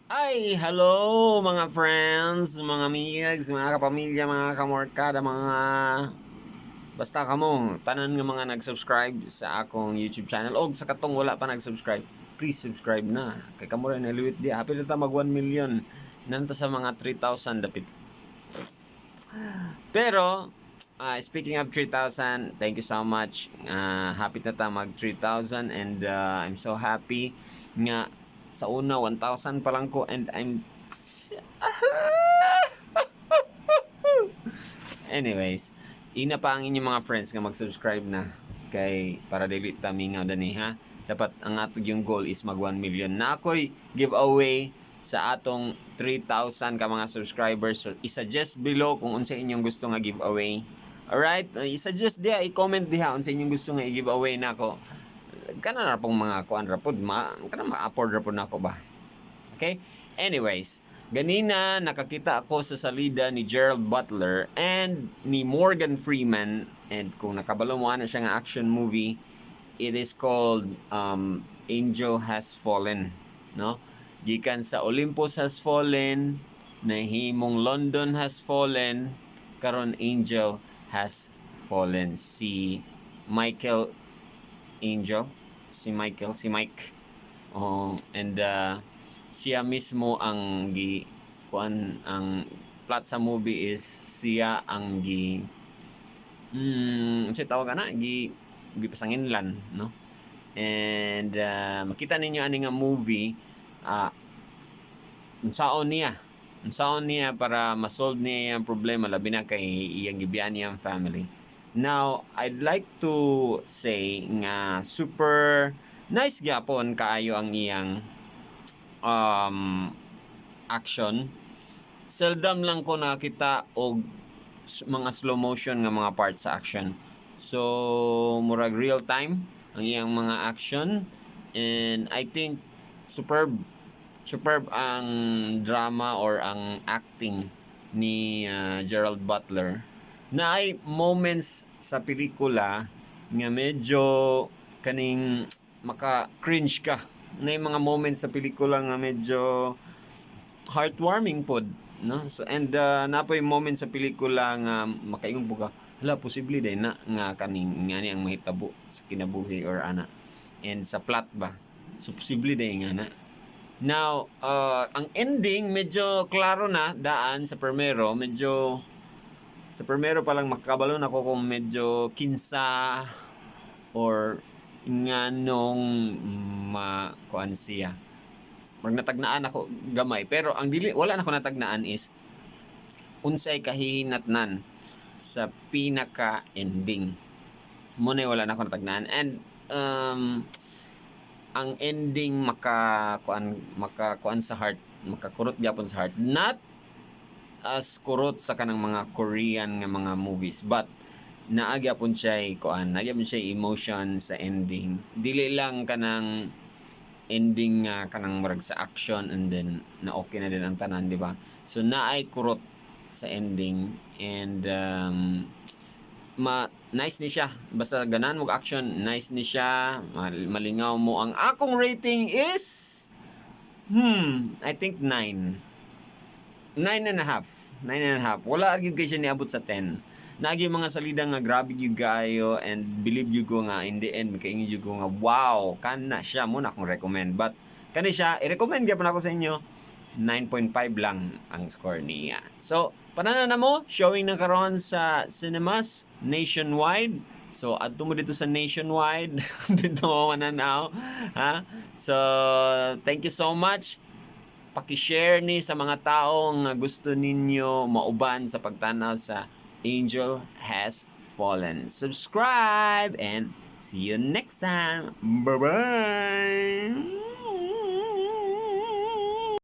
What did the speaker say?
Ay, hello mga friends, mga amigs, mga kapamilya, mga kamorkada, mga basta kamo, tanan nga mga nag-subscribe sa akong YouTube channel og sa katong wala pa nag-subscribe, please subscribe na. Kay kamo ra naluwit di. Happy na ta mag 1 million. Nanta sa mga 3,000 dapit. Pero speaking of 3,000, thank you so much. Happy na ta mag 3,000 and I'm so happy nga sa una 1,000 pa lang ko and I'm Anyways, ina pa ang inyong mga friends nga mag-subscribe na kay para dili ta mingaw dani, ha. Dapat ang ato yung goal is mag 1 million. Na ako'y giveaway sa atong 3,000 ka mga subscribers. So, i-suggest below kung unsa inyong gusto nga giveaway. Alright, i-suggest diha, i-comment diha unsa inyong gusto nga i-giveaway nako. Kana na pong mga kuan ra pod, kana ma-afford ra pod nako ba. Okay? Anyways, ganina nakakita ako sa salida ni Gerald Butler and ni Morgan Freeman, and kung nakabalo mo ana siya nga action movie, it is called Angel Has Fallen, no? Gikan sa Olympus Has Fallen, nahimong London Has Fallen, karon Angel Has Fallen. Si Michael Angel, si Michael, si Mike. Oh, and siya mismo ang gi kuan, ang plot sa movie is siya ang gi unsay tawag ana, gi gipasanginlan, no? And makita ninyo ani nga movie, unsaon niya para ma-solve niya ang problema, labi na kay iyang gibiyaan niyang family. Now, I'd like to say nga super nice gyapon kaayo ang iyang action. Seldom lang ko nakita og mga slow motion nga mga parts sa action. So, murag real time ang iyang mga action and I think superb superb ang drama or ang acting ni Gerald Butler. Na ay moments sa pelikula nga medyo kaning maka cringe ka. Na mga moments sa pelikula nga medyo heartwarming pod, no? So, and napoy moment sa pelikula nga makaingon po ka, "Hala, posible din na nga kaning nga ni ang mahitabo sa kinabuhi or ana." And sa plot ba? So posible din nga na. Now, ang ending medyo klaro na daan sa primero, medyo sa primero pa lang makabalo na ko kung medyo kinsa or nganong ma kuan siya. Mag natagnaan ako gamay, pero ang dili wala na ako natagnaan is unsay kahihinatnan sa pinaka ending. Mo na wala na ako natagnaan and ang ending maka kuan sa heart, makakurot gyapon sa heart. Not as kurot sa kanang mga Korean nga mga movies, but naa gyapon siya kuan, naa gyapon siya emotion sa ending. Dili lang kanang ending nga kanang murag sa action and then na okay na din ang tanan, di ba? So naay kurot sa ending and ma nice ni siya. Basta ganahan mo action, nice ni siya, malingaw mo. Ang akong rating is I think 9, 9.5, 9.5. Wala gyud kay siya niabot sa 10. Naagi mga salida nga grabe gyud kaayo and believe you ko nga in the end makaingon gyud ko nga, "Wow, kana siya." Mo na akong recommend, but kani siya i-recommend gyapon ako sa inyo, 9.5 lang ang score niya. So panana na mo, showing na karon sa cinemas nationwide. So adto mo dito sa Nationwide dito mo mananaw, ha. So thank you so much. Paki-share ni sa mga tao nga gusto ninyo mauban sa pagtanaw sa Angel Has Fallen. Subscribe and see you next time. Bye-bye!